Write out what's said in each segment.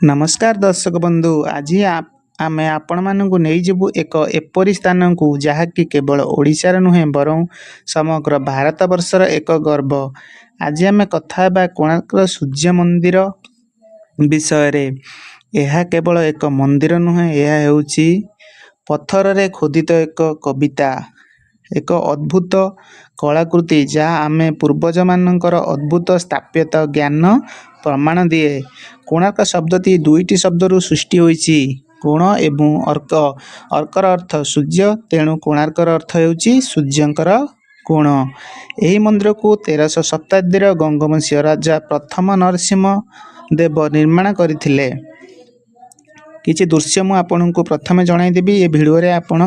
ନମସ୍କାର ଦର୍ଶକ ବନ୍ଧୁ, ଆଜି ଆମେ ଆପଣମାନଙ୍କୁ ନେଇଯିବୁ ଏକ ଏପରି ସ୍ଥାନକୁ ଯାହାକି କେବଳ ଓଡ଼ିଶାର ନୁହେଁ ବରଂ ସମଗ୍ର ଭାରତବର୍ଷର ଏକ ଗର୍ବ। ଆଜି ଆମେ କଥା ହେବା କୋଣାର୍କର ସୂର୍ଯ୍ୟ ମନ୍ଦିର ବିଷୟରେ। ଏହା କେବଳ ଏକ ମନ୍ଦିର ନୁହେଁ, ଏହା ହେଉଛି ପଥରରେ ଖୋଦିତ ଏକ କବିତା, ଏକ ଅଦ୍ଭୁତ କଳାକୃତି ଯାହା ଆମେ ପୂର୍ବଜମାନଙ୍କର ଅଦ୍ଭୁତ ସ୍ଥାପତ୍ୟ ଜ୍ଞାନ ପ୍ରମାଣ ଦିଏ। କୋଣାର୍କ ଶବ୍ଦଟି ଦୁଇଟି ଶବ୍ଦରୁ ସୃଷ୍ଟି ହୋଇଛି, କୋଣ ଏବଂ ଅର୍କ। ଅର୍କର ଅର୍ଥ ସୂର୍ଯ୍ୟ, ତେଣୁ କୋଣାର୍କର ଅର୍ଥ ହେଉଛି ସୂର୍ଯ୍ୟଙ୍କର କୋଣ। ଏହି ମନ୍ଦିରକୁ 13ଶ ଶତାବ୍ଦୀର ଗଙ୍ଗବଂଶୀୟ ରାଜା ପ୍ରଥମ ନରସିଂହ ଦେବ ନିର୍ମାଣ କରିଥିଲେ। କିଛି ଦୃଶ୍ୟ ମୁଁ ଆପଣଙ୍କୁ ପ୍ରଥମେ ଜଣାଇଦେବି, ଏ ଭିଡ଼ିଓରେ ଆପଣ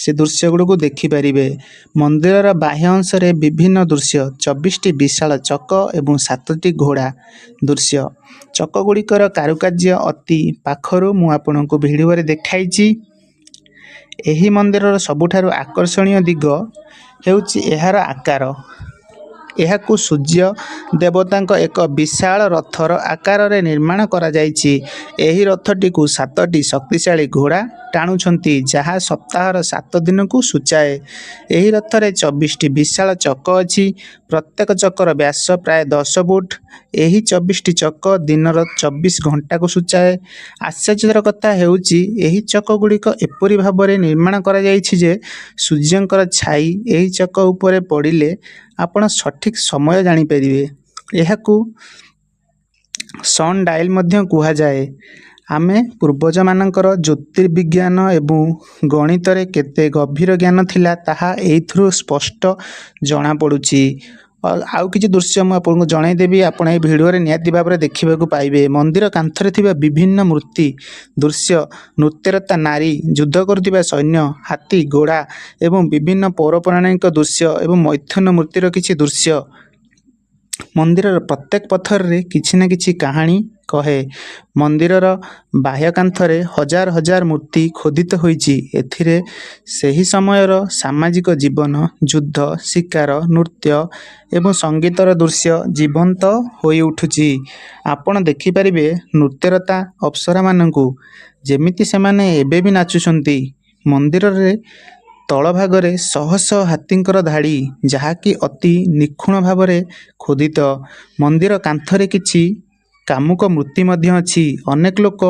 ସେ ଦୃଶ୍ୟ ଗୁଡ଼ିକୁ ଦେଖିପାରିବେ। ମନ୍ଦିରର ବାହ୍ୟ ଅଂଶରେ ବିଭିନ୍ନ ଦୃଶ୍ୟ, 24ଟି ବିଶାଳ ଚକ ଏବଂ 7ଟି ଘୋଡ଼ା ଦୃଶ୍ୟ। ଚକ ଗୁଡ଼ିକର କାରୁକାର୍ଯ୍ୟ ଅତି ପାଖରୁ ମୁଁ ଆପଣଙ୍କୁ ଭିଡ଼ିଓରେ ଦେଖାଇଛି। ଏହି ମନ୍ଦିରର ସବୁଠାରୁ ଆକର୍ଷଣୀୟ ଦିଗ ହେଉଛି ଏହାର ଆକାର। ଏହାକୁ ସୂର୍ଯ୍ୟ ଦେବତାଙ୍କ ଏକ ବିଶାଳ ରଥର ଆକାରରେ ନିର୍ମାଣ କରାଯାଇଛି। ଏହି ରଥଟିକୁ 7ଟି ଶକ୍ତିଶାଳୀ ଘୋଡ଼ା ଟାଣୁଛନ୍ତି, ଯାହା ସପ୍ତାହର 7 ଦିନକୁ ସୂଚାଏ। ଏହି ରଥରେ 24ଟି ବିଶାଳ ଚକ ଅଛି, ପ୍ରତ୍ୟେକ ଚକର ବ୍ୟାସ ପ୍ରାୟ 10 ଫୁଟ। ଏହି 24ଟି ଚକ ଦିନର 24 ଘଣ୍ଟାକୁ ସୂଚାଏ। ଆଶ୍ଚର୍ଯ୍ୟର କଥା ହେଉଛି, ଏହି ଚକଗୁଡ଼ିକ ଏପରି ଭାବରେ ନିର୍ମାଣ କରାଯାଇଛି ଯେ ସୂର୍ଯ୍ୟଙ୍କର ଛାଇ ଏହି ଚକ ଉପରେ ପଡ଼ିଲେ ଆପଣ ସଠିକ୍ ସମୟ ଜାଣିପାରିବେ। ଏହାକୁ ସନ୍ ଡାଏଲ୍ ମଧ୍ୟ କୁହାଯାଏ। ଆମେ ପୂର୍ବଜମାନଙ୍କର ଜ୍ୟୋତିର୍ବିଜ୍ଞାନ ଏବଂ ଗଣିତରେ କେତେ ଗଭୀର ଜ୍ଞାନ ଥିଲା, ତାହା ଏଇଥିରୁ ସ୍ପଷ୍ଟ ଜଣାପଡ଼ୁଛି। ଆଉ କିଛି ଦୃଶ୍ୟ ମୁଁ ଆପଣଙ୍କୁ ଜଣାଇଦେବି, ଆପଣ ଏହି ଭିଡ଼ିଓରେ ନିହାତି ଭାବରେ ଦେଖିବାକୁ ପାଇବେ। ମନ୍ଦିର କାନ୍ଥରେ ଥିବା ବିଭିନ୍ନ ମୂର୍ତ୍ତି ଦୃଶ୍ୟ, ନୃତ୍ୟରତା ନାରୀ, ଯୁଦ୍ଧ କରୁଥିବା ସୈନ୍ୟ, ହାତୀ, ଘୋଡ଼ା ଏବଂ ବିଭିନ୍ନ ପୌରାଣିକ ଦୃଶ୍ୟ ଏବଂ ମୈଥୁନ ମୂର୍ତ୍ତିର କିଛି ଦୃଶ୍ୟ। ମନ୍ଦିରର ପ୍ରତ୍ୟେକ ପଥରରେ କିଛି ନା କିଛି କାହାଣୀ କହେ। ମନ୍ଦିରର ବାହ୍ୟ କାନ୍ଥରେ ହଜାର ହଜାର ମୂର୍ତ୍ତି ଖୋଦିତ ହୋଇଛି। ଏଥିରେ ସେହି ସମୟର ସାମାଜିକ ଜୀବନ, ଯୁଦ୍ଧ, ଶିକାର, ନୃତ୍ୟ ଏବଂ ସଙ୍ଗୀତର ଦୃଶ୍ୟ ଜୀବନ୍ତ ହୋଇଉଠୁଛି। ଆପଣ ଦେଖିପାରିବେ ନୃତ୍ୟରତା ଅପ୍ସରାମାନଙ୍କୁ, ଯେମିତି ସେମାନେ ଏବେ ବି ନାଚୁଛନ୍ତି। ମନ୍ଦିରରେ ତଳ ଭାଗରେ ଶହ ଶହ ହାତୀଙ୍କର ଧାଡ଼ି, ଯାହାକି ଅତି ନିଖୁଣ ଭାବରେ ଖୋଦିତ। ମନ୍ଦିର କାନ୍ଥରେ କିଛି କାମୁକ ମୂର୍ତ୍ତି ମଧ୍ୟ ଅଛି। ଅନେକ ଲୋକ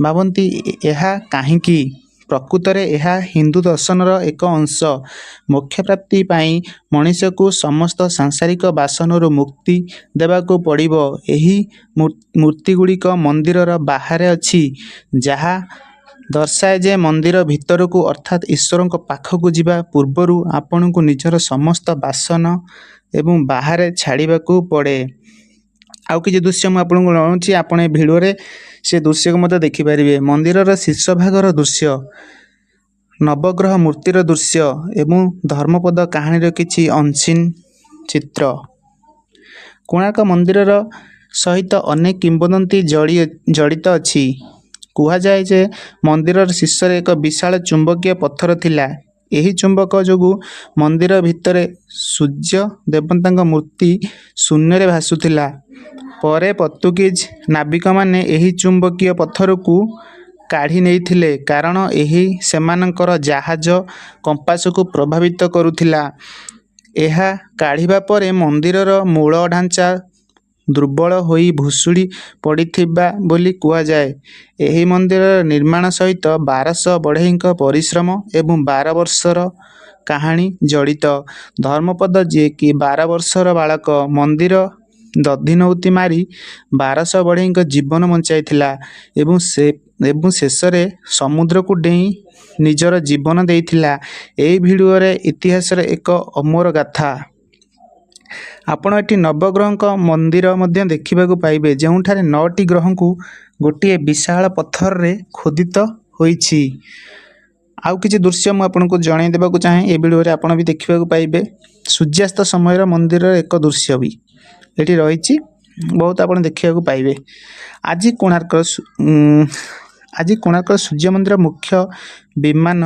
ଭାବନ୍ତି ଏହା କାହିଁକି? ପ୍ରକୃତରେ ଏହା ହିନ୍ଦୁ ଦର୍ଶନର ଏକ ଅଂଶ। ମୋକ୍ଷ ପ୍ରାପ୍ତି ପାଇଁ ମଣିଷକୁ ସମସ୍ତ ସାଂସାରିକ ବାସନାରୁ ମୁକ୍ତି ଦେବାକୁ ପଡ଼ିବ। ଏହି ମୂର୍ତ୍ତିଗୁଡ଼ିକ ମନ୍ଦିରର ବାହାରେ ଅଛି, ଯାହା ଦର୍ଶାଏ ଯେ ମନ୍ଦିର ଭିତରକୁ ଅର୍ଥାତ୍ ଈଶ୍ୱରଙ୍କ ପାଖକୁ ଯିବା ପୂର୍ବରୁ ଆପଣଙ୍କୁ ନିଜର ସମସ୍ତ ବାସନା ଏବଂ ବାହାରେ ଛାଡ଼ିବାକୁ ପଡ଼େ। ଆଉ କିଛି ଦୃଶ୍ୟ ମୁଁ ଆପଣଙ୍କୁ ଜଣାଉଛି, ଆପଣ ଏ ଭିଡ଼ିଓରେ ସେ ଦୃଶ୍ୟକୁ ମଧ୍ୟ ଦେଖିପାରିବେ। ମନ୍ଦିରର ଶୀର୍ଷ ଭାଗର ଦୃଶ୍ୟ, ନବଗ୍ରହ ମୂର୍ତ୍ତିର ଦୃଶ୍ୟ ଏବଂ ଧର୍ମପଦ କାହାଣୀର କିଛି ଅନସିନ୍ ଚିତ୍ର। କୋଣାର୍କ ମନ୍ଦିରର ସହିତ ଅନେକ କିମ୍ବଦନ୍ତୀ ଜଡ଼ିତ ଅଛି। କୁହାଯାଏ ଯେ ମନ୍ଦିରର ଶୀର୍ଷରେ ଏକ ବିଶାଳ ଚୁମ୍ବକୀୟ ପଥର ଥିଲା। ଏହି ଚୁମ୍ବକ ଯୋଗୁଁ ମନ୍ଦିର ଭିତରେ ସୂର୍ଯ୍ୟ ଦେବତାଙ୍କ ମୂର୍ତ୍ତି ଶୂନ୍ୟରେ ଭାସୁଥିଲା। ପରେ ପର୍ତ୍ତୁଗୀଜ ନାବିକମାନେ ଏହି ଚୁମ୍ବକୀୟ ପଥରକୁ କାଢ଼ି ନେଇଥିଲେ, କାରଣ ଏହି ସେମାନଙ୍କର ଜାହାଜ କମ୍ପାସକୁ ପ୍ରଭାବିତ କରୁଥିଲା। ଏହା କାଢ଼ିବା ପରେ ମନ୍ଦିରର ମୂଳ ଢାଞ୍ଚା ଦୁର୍ବଳ ହୋଇ ଭୁଶୁଡ଼ି ପଡ଼ିଥିବା ବୋଲି କୁହାଯାଏ। ଏହି ମନ୍ଦିରର ନିର୍ମାଣ ସହିତ 1200 ବଢ଼େଇଙ୍କ ପରିଶ୍ରମ ଏବଂ 12 ବର୍ଷର କାହାଣୀ ଜଡ଼ିତ। ଧର୍ମପଦ, ଯିଏକି 12 ବର୍ଷର ବାଳକ, ମନ୍ଦିର ଦଧିନଉତି ମାରି 1200 ବଢ଼େଇଙ୍କ ଜୀବନ ବଞ୍ଚାଇଥିଲା ଏବଂ ଶେଷରେ ସମୁଦ୍ରକୁ ଡେଇଁ ନିଜର ଜୀବନ ଦେଇଥିଲା, ଏହି ଭିଡ଼ିଓରେ ଇତିହାସର ଏକ ଅମର ଗାଥା। ଆପଣ ଏଠି ନବଗ୍ରହଙ୍କ ମନ୍ଦିର ମଧ୍ୟ ଦେଖିବାକୁ ପାଇବେ, ଯେଉଁଠାରେ 9ଟି ଗ୍ରହଙ୍କୁ ଗୋଟିଏ ବିଶାଳ ପଥରରେ ଖୋଦିତ ହୋଇଛି। ଆଉ କିଛି ଦୃଶ୍ୟ ମୁଁ ଆପଣଙ୍କୁ ଜଣାଇ ଦେବାକୁ ଚାହେଁ, ଏ ଭିଡ଼ିଓରେ ଆପଣ ବି ଦେଖିବାକୁ ପାଇବେ। ସୂର୍ଯ୍ୟାସ୍ତ ସମୟର ମନ୍ଦିରର ଏକ ଦୃଶ୍ୟ ବି ଏଠି ରହିଛି, ବହୁତ ଆପଣ ଦେଖିବାକୁ ପାଇବେ। ଆଜି କୋଣାର୍କର ସୂର୍ଯ୍ୟ ମନ୍ଦିର ମୁଖ୍ୟ ବିମାନ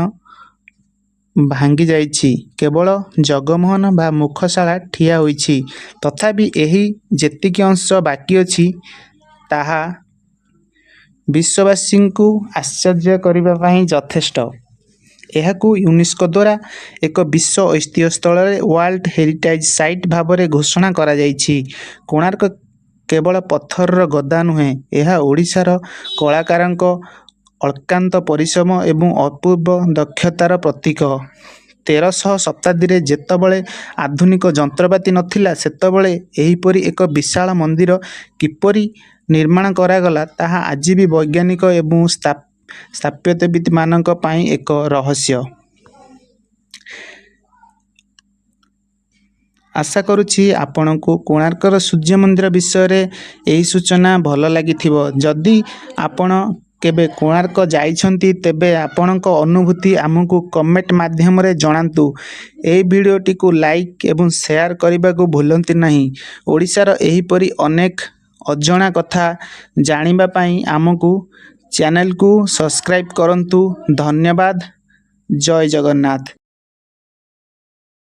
ଭାଙ୍ଗି ଯାଇଛି, କେବଳ ଜଗମୋହନ ବା ମୁଖଶାଳା ଠିଆ ହୋଇଛି। ତଥାପି ଏହି ଯେତିକି ଅଂଶ ବାକି ଅଛି, ତାହା ବିଶ୍ୱବାସୀଙ୍କୁ ଆଶ୍ଚର୍ଯ୍ୟ କରିବା ପାଇଁ ଯଥେଷ୍ଟ। ଏହାକୁ ୟୁନେସ୍କୋ ଦ୍ୱାରା ଏକ ବିଶ୍ୱ ଐତିହ୍ୟ ସ୍ଥଳରେ ୱାର୍ଲଡ ହେରିଟେଜ୍ ସାଇଟ୍ ଭାବରେ ଘୋଷଣା କରାଯାଇଛି। କୋଣାର୍କ କେବଳ ପଥରର ଗଦା ନୁହେଁ, ଏହା ଓଡ଼ିଶାର କଳାକାରଙ୍କ ଅକ୍ଳାନ୍ତ ପରିଶ୍ରମ ଏବଂ ଅପୂର୍ବ ଦକ୍ଷତାର ପ୍ରତୀକ। 13ଶ ଶତାବ୍ଦୀରେ ଯେତେବେଳେ ଆଧୁନିକ ଯନ୍ତ୍ରପାତି ନଥିଲା, ସେତେବେଳେ ଏହିପରି ଏକ ବିଶାଳ ମନ୍ଦିର କିପରି ନିର୍ମାଣ କରାଗଲା, ତାହା ଆଜି ବି ବୈଜ୍ଞାନିକ ଏବଂ ସ୍ଥାପତ୍ୟବିତ୍‌ମାନଙ୍କ ପାଇଁ ଏକ ରହସ୍ୟ। ଆଶା କରୁଛି ଆପଣଙ୍କୁ କୋଣାର୍କର ସୂର୍ଯ୍ୟ ମନ୍ଦିର ବିଷୟରେ ଏହି ସୂଚନା ଭଲ ଲାଗିଥିବ। ଯଦି ଆପଣ କେବେ କୋଣାର୍କ ଯାଇଛନ୍ତି, ତେବେ ଆପଣଙ୍କ ଅନୁଭୂତି ଆମକୁ କମେଣ୍ଟ ମାଧ୍ୟମରେ ଜଣାନ୍ତୁ। ଏହି ଭିଡିଓଟିକୁ ଲାଇକ୍ ଏବଂ ସେୟାର କରିବାକୁ ଭୁଲନ୍ତୁ ନାହିଁ। ଓଡ଼ିଶାର ଏହିପରି ଅନେକ ଅଜଣା କଥା ଜାଣିବା ପାଇଁ ଆମକୁ ଚ୍ୟାନେଲକୁ ସବସ୍କ୍ରାଇବ୍ କରନ୍ତୁ। ଧନ୍ୟବାଦ, ଜୟ ଜଗନ୍ନାଥ।